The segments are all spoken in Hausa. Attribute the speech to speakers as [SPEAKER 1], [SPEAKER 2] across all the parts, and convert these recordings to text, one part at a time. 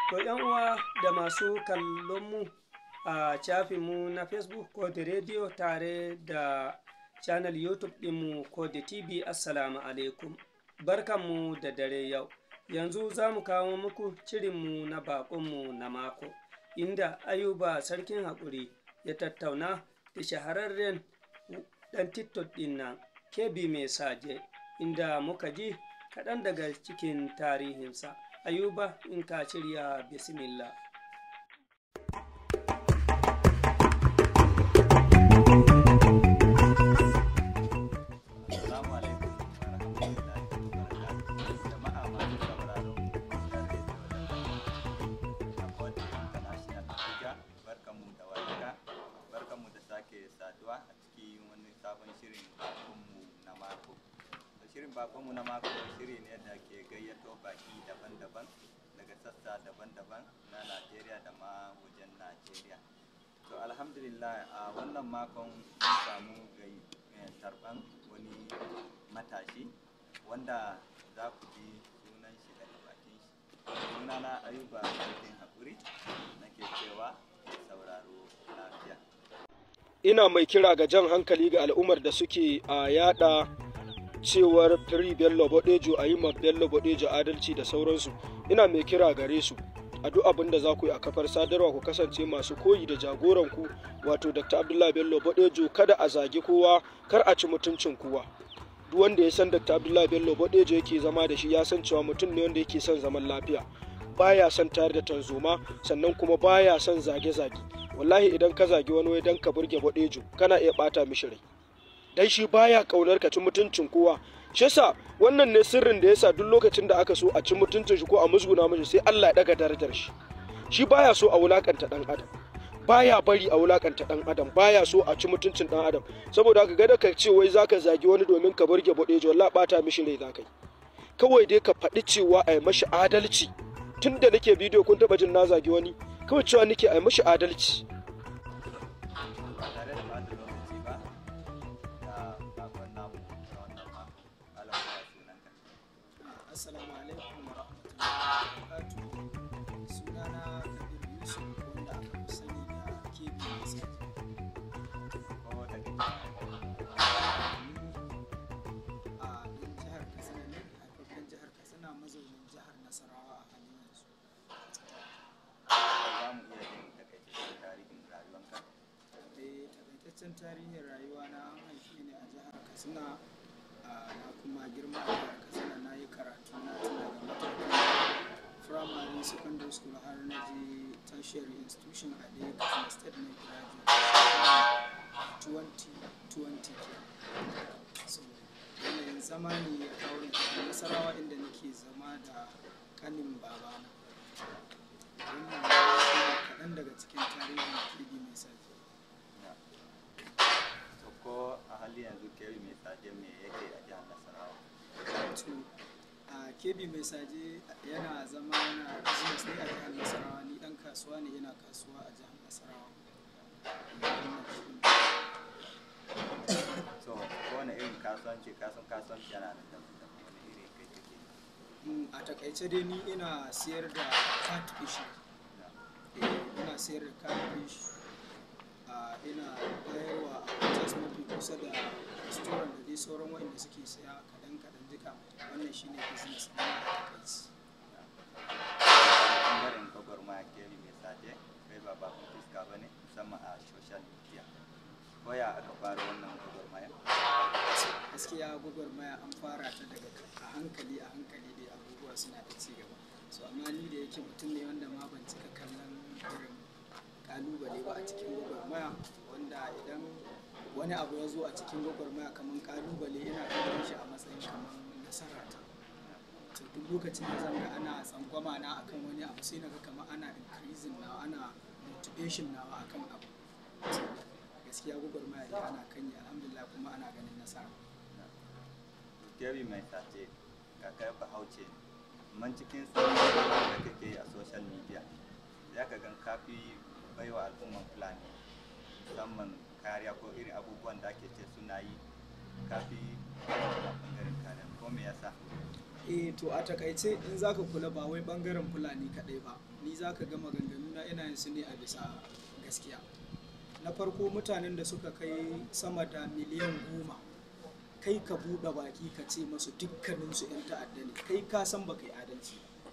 [SPEAKER 1] To yan uwa da masu kallon mu a shafinmu na Facebook ko da rediyo tare da channel YouTube ɗinmu ko da TV, Assalamu alaikum. Barkanmu da dare yau. Yanzu za mu kawo muku shirinmu na baƙonmu na mako, inda Ayuba Sarkin Haƙuri ya tattauna da shahararren ɗan TikTok ɗin nan, Kebi Mai Saje, inda muka ji kaɗan daga cikin tarihinsa. Ayuba, in ka shirya, bismillah.
[SPEAKER 2] Assalamu alaikum wa rahmatullahi wa barakatuh. Jama'a masu sauraron gidan rediyo da talabijin na Kodi International Abuja, barkanmu da warhaka, barkanmu da sake saduwa a cikin wani sabon shirin bakonmu na mako. To, shirin bakonmu na mako shiri ne da ke gayyato baki daban-daban daga sassa daban-daban na Najeriya da ma wajen Najeriya. To, alhamdulillah, a wannan makon mun samu tarban wani matashi wanda za ku ji sunan shi daga bakin shi. Sunana Ayuba Sarkin Haƙuri, nake cewa sauraro lafiya.
[SPEAKER 3] Ina mai kira ga jan hankali ga al'ummar da suke a yada cewar Free Bello Bodejo, a yi ma Bello Bodejo adalci da sauransu. Ina mai kira gare su, a duk abin da za ku yi a kafar sadarwa, ku kasance masu koyi da jagoranku, wato Dr. Abdullahi Bello Bodejo. Kada a zagi kowa, kar a ci mutuncin kowa. Duk wanda ya san Dr. Abdullahi Bello Bodejo, yake zama da shi, ya san cewa mutum ne wanda yake son zaman lafiya, baya son tayar da tarzoma, sannan kuma baya son zage-zage. Wallahi idan ka zagi wani wai dan ka burge Bodejo, kana iya bata mishi rai, dan shi baya kaunar ka ci mutuncin kowa. Shi yasa wannan ne sirrin da yasa duk lokacin da aka so a ci mutuncin shi ko a musguna mishi, sai Allah ya daga darajar shi. Shi baya so a wulakanta dan adam, baya bari a wulakanta dan adam, baya so a ci mutuncin dan adam. Saboda haka gada ka ce wai zaka zagi wani domin ka burge Bodejo, wallahi bata mishi rai zaka yi. Kawai dai ka faɗi cewa a yi mashi adalci. Tun da nake bidiyo, kun taɓa jin na zagi wani? Kawai cewa nake a yi mashi adalci.
[SPEAKER 2] Ba tare da ɓata lokaci ba, ga bakon namu na wannan mako. Malam, kowa sunanka?
[SPEAKER 4] Assalamu alaikum wa rahmatullahi wa barakatuh. Sunana Kabir Yusuf, wanda aka fi sani da Kebi Mai Saje.
[SPEAKER 2] Ko daga ina?
[SPEAKER 4] Ni a ɗan jihar Katsina ne, haifaffen jihar Katsina, mazaunin jihar Nasarawa a halin yanzu.
[SPEAKER 2] Za mu iya jin takaitaccen tarihin rayuwanka?
[SPEAKER 4] Eh, takaitaccen tarihin rayuwa na, an haife ni a jihar Katsina, na kuma girma a jihar Katsina. Na yi karatu na tun daga matakin primary, secondary school, har na je tertiary institution a dai Katsina State, na graduate 2020 kenan. So yanayin zama ne ya kawo ni jihar Nasarawa, inda nake zama da kanin babana. Wannan shi ne kaɗan daga cikin tarihin Kebi Mai Saje.
[SPEAKER 2] Na. To, ko a hali yanzu Kebi Mai Saje me yake a jihar Nasarawa?
[SPEAKER 4] To, a Kebi Mai Saje yana zama yana business ne a jihar Nasarawa. Ni dan kasuwa ne, yana kasuwa a jihar Nasarawa. Wannan shi ne.
[SPEAKER 2] So kowane irin kasuwanci? Kasuwanci yana da daban-daban, wani iri kai kake yi?
[SPEAKER 4] A takaice dai ni ina siyar da catfish.
[SPEAKER 2] Na.
[SPEAKER 4] Eh, ina siyar da catfish. Ina bayarwa a hotels mafi kusa da restaurant da dai sauran waɗanda suke saya kaɗan kaɗan duka. Wannan shine business ɗina a takaice.
[SPEAKER 2] Bangaren gwagwarmaya, Kebi Mai Saje, kai ba bakon fuska ba ne, musamman a social media. Ko ya aka fara wannan gwagwarmaya?
[SPEAKER 4] Gaskiya gwagwarmaya an fara ta daga a hankali a hankali dai, abubuwa suna ta ci gaba. So amma ni da yake mutum ne wanda ma ban cika kallon irin kalubale ba a cikin gwagwarmaya, wanda idan wani abu ya zo a cikin gwagwarmaya kamar kalubale, ina kallon shi a matsayin kamar nasara ta. To, duk lokacin da zan ga ana tsangwama na akan wani abu, sai naga kamar ana increasing nawa, ana motivation nawa akan abu. So gaskiya gwagwarmaya dai ana kan yi, alhamdulillah, kuma ana ganin nasara.
[SPEAKER 2] Kebi Mai Saje, kakar Bahaushe ne, amma cikin sauran da kake yi a social media, za ka gan kafi baiwa al'umman Fulani musamman kariya, ko irin abubuwan da ake ce suna yi, kafi bangaren kariya. Ko me yasa?
[SPEAKER 4] Eh to a takaice in zaka kula ba wai bangaren Fulani kadai ba, ni zaka ga maganganu na ina yin su ne a bisa gaskiya. Na farko, mutanen da suka kai sama da miliyan 10, kai ka buɗe baki ka ce masu dukkaninsu 'yan ta'adda ne, kai ka san ba kai adalci ba.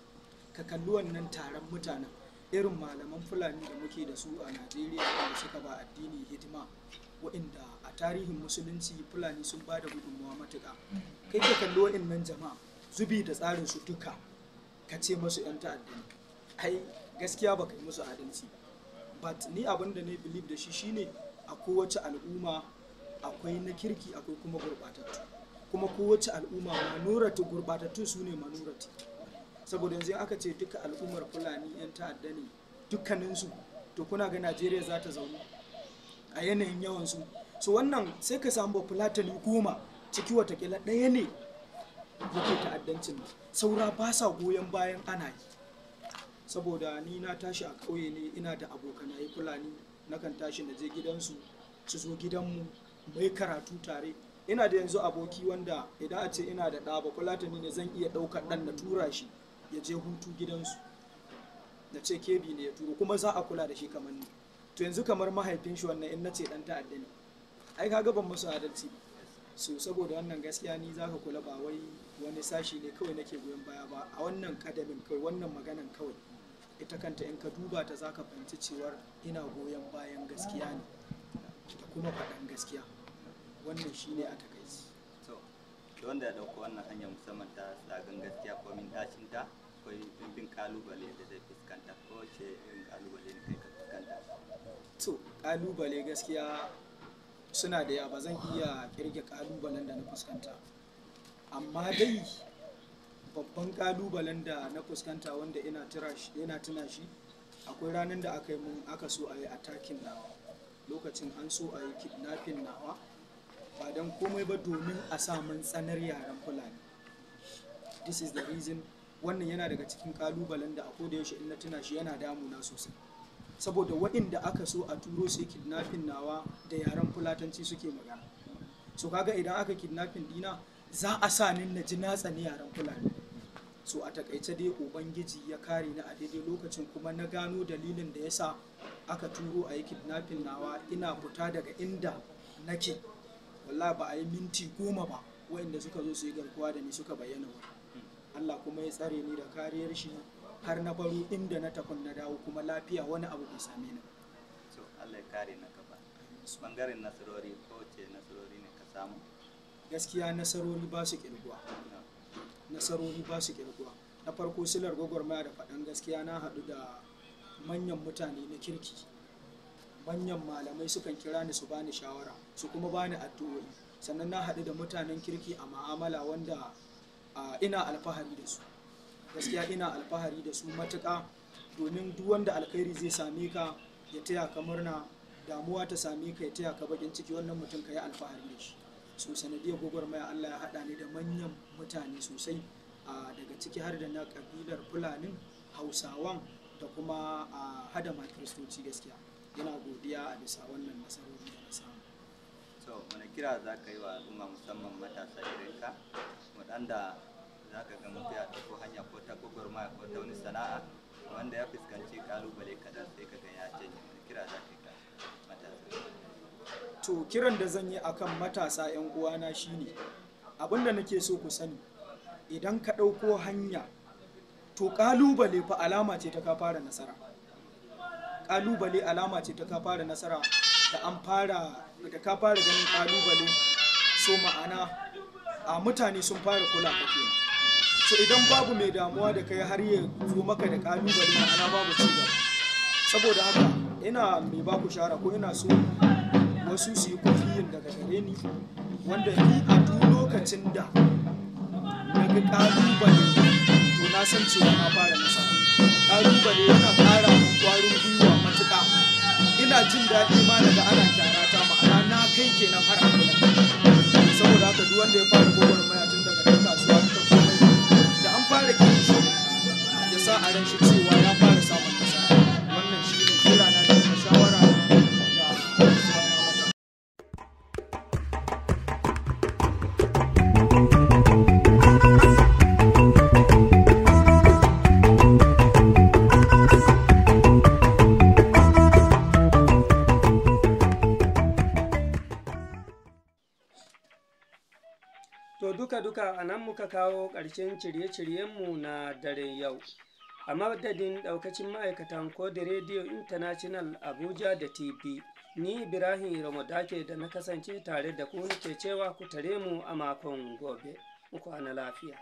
[SPEAKER 4] Ka kalli wannan taron mutanen, irin malaman Fulani da muke da su a Najeriya wanda suka ba addini hidima, waɗanda a tarihin Musulunci Fulani sun ba da gudunmawa matuƙa. Kai ka kalli waɗannan jama'a, zubi da tsarin su duka, ka ce masu 'yan ta'adda ne, ai gaskiya ba kai musu adalci ba. But ni abin da na believe da shi shine a kowace al'umma akwai na kirki, akwai kuma gurɓatattu. Kuma kowace al'umma minority, gurɓatattu su ne minority. Saboda yanzu in aka ce duka al'ummar Fulani 'yan ta'adda ne dukkaninsu, to kuna ga Najeriya za ta zaunu a yanayin yawansu? So wannan sai ka samu Fulatani 10, ciki watakila ɗaya ne yake ta'addancin nan, saura ba sa goyon bayan ana yi. Saboda ni na tashi a ƙauye ne, ina da abokanaye Fulani, nakan tashi na je gidansu, su zo gidanmu, mu yi karatu tare. Ina da yanzu aboki wanda idan a ce ina da ɗa ba Fulatani ne, zan iya ɗaukar ɗan na tura shi ya je hutu gidansu, na ce kebi ne ya turo, kuma za a kula da shi kamar ni. To yanzu kamar mahaifin shi wannan, in na ce ɗan ta'adda ne, ai kaga ban musu adalci ba. So saboda wannan gaskiya ni zaka kula ba wai wani sashi ne kawai nake goyon baya ba. A wannan kadamin kawai, wannan maganan kawai ita kanta in ka duba ta zaka fahimci cewar ina goyon bayan gaskiya ne da kuma faɗan gaskiya. Wannan shine a takaici.
[SPEAKER 2] So da wanda ya ɗauko wannan hanya, musamman ta tsagan gaskiya, ko min ɗacin ta, akwai ɗimbin kalubale da zai fuskanta. Ko ce irin kalubale ne kai ka fuskanta?
[SPEAKER 4] To kalubale gaskiya suna da yawa, ba zan iya kirge kalubalen da na fuskanta. Amma dai babban kalubalen da na fuskanta wanda ina tuna shi, akwai ranar da aka yi mun aka so a yi attacking nawa. Lokacin an so a yi kidnapping nawa, ba don komai ba domin a sa mun tsanar yaren Fulani. This is the reason. Wannan yana daga cikin kalubalen da a koda yaushe in na tuna shi yana damuna sosai, saboda waɗanda aka so a turo su yi kidnapping nawa da yaren Fulatanci suke magana. So kaga idan aka kidnapping dina, za a sa ni na ji na tsani yaren Fulani. So a takaice dai, Ubangiji ya kare ni a daidai lokacin, kuma na gano dalilin da yasa aka turo a yi kidnapping nawa. Ina fita daga inda nake, wallahi ba a yi minti 10 ba waɗanda suka zo su yi garkuwa da ni suka bayyana wurin. Allah kuma ya tsare ni da kariyar shi har na baro inda na tafi, na dawo kuma lafiya, wani abu bai same ni ba.
[SPEAKER 2] So Allah ya kare na gaba. Bangaren nasarori, ko ce nasarori ne ka samu?
[SPEAKER 4] Gaskiya nasarori ba su kirguwa. Nasarori ba su kirguwa. Na farko, silar gwagwarmaya da faɗan gaskiya, na haɗu da manyan mutane na kirki. Manyan malamai sukan kira ni su bani shawara, su kuma bani addu'o'i. Sannan na haɗu da mutanen kirki a ma'amala wanda ina alfahari da su. Gaskiya ina alfahari da su matuƙa, domin duk wanda alkhairi zai same ka ya taya ka murna, damuwa ta same ka ya taya ka bakin ciki, wannan mutum ka yi alfahari da shi. So sanadiyar gwagwarmaya Allah ya haɗa ni da manyan mutane sosai, daga ciki har da na ƙabilar Fulanin, Hausawan, da kuma hada ma Kiristoci. Gaskiya yana godiya a bisa wannan nasarori da na samu.
[SPEAKER 2] So wani kira za ka yi wa al'umma, musamman matasa irin ka, waɗanda za ka ga mutum ya ɗauko hanya ko ta gwagwarmaya ko ta wani sana'a, wanda ya fuskanci kalubale kaɗan sai ka ga ya janye? Wani kira za ka yi ga matasa?
[SPEAKER 4] To kiran da zan yi akan matasa 'yan uwana shine, abin da nake so ku sani, idan ka ɗauko hanya to ƙalubale fa alama ce ta ka fara nasara. Ƙalubale alama ce ta ka fara nasara. Da an fara da ka fara ganin ƙalubale, so ma'ana a mutane sun fara kula ka kenan. So idan babu mai damuwa da kai har ya zo maka da ƙalubale, ma'ana babu ci gaba. Saboda haka ina mai baku shawara, ko ina so wasu su yi copying daga gare ni, wanda ni a duk lokacin da na ga ƙalubale to na san cewa na fara nasara. Ƙalubale yana ƙara min ƙwarin gwiwa matuƙa. Ina jin daɗi ma daga ana kyarata, ma'ana na kai kenan har a kula. Saboda haka duk wanda ya fara gwagwarmaya, tun daga ta kasuwa, ta komai, da an fara kin shi, ya sa a ran shi cewa ya fara samun nasara. Wannan shi ne kirana da kuma shawara ga sauran matasa.
[SPEAKER 1] To duka-duka a nan muka kawo ƙarshen shirye-shiryenmu na daren yau. A madadin ɗaukacin ma'aikatan Kodi Radio International Abuja da TV, ni Ibrahim Ramadake da na kasance tare da ku nake cewa ku tare mu a makon gobe. Mu kwana lafiya.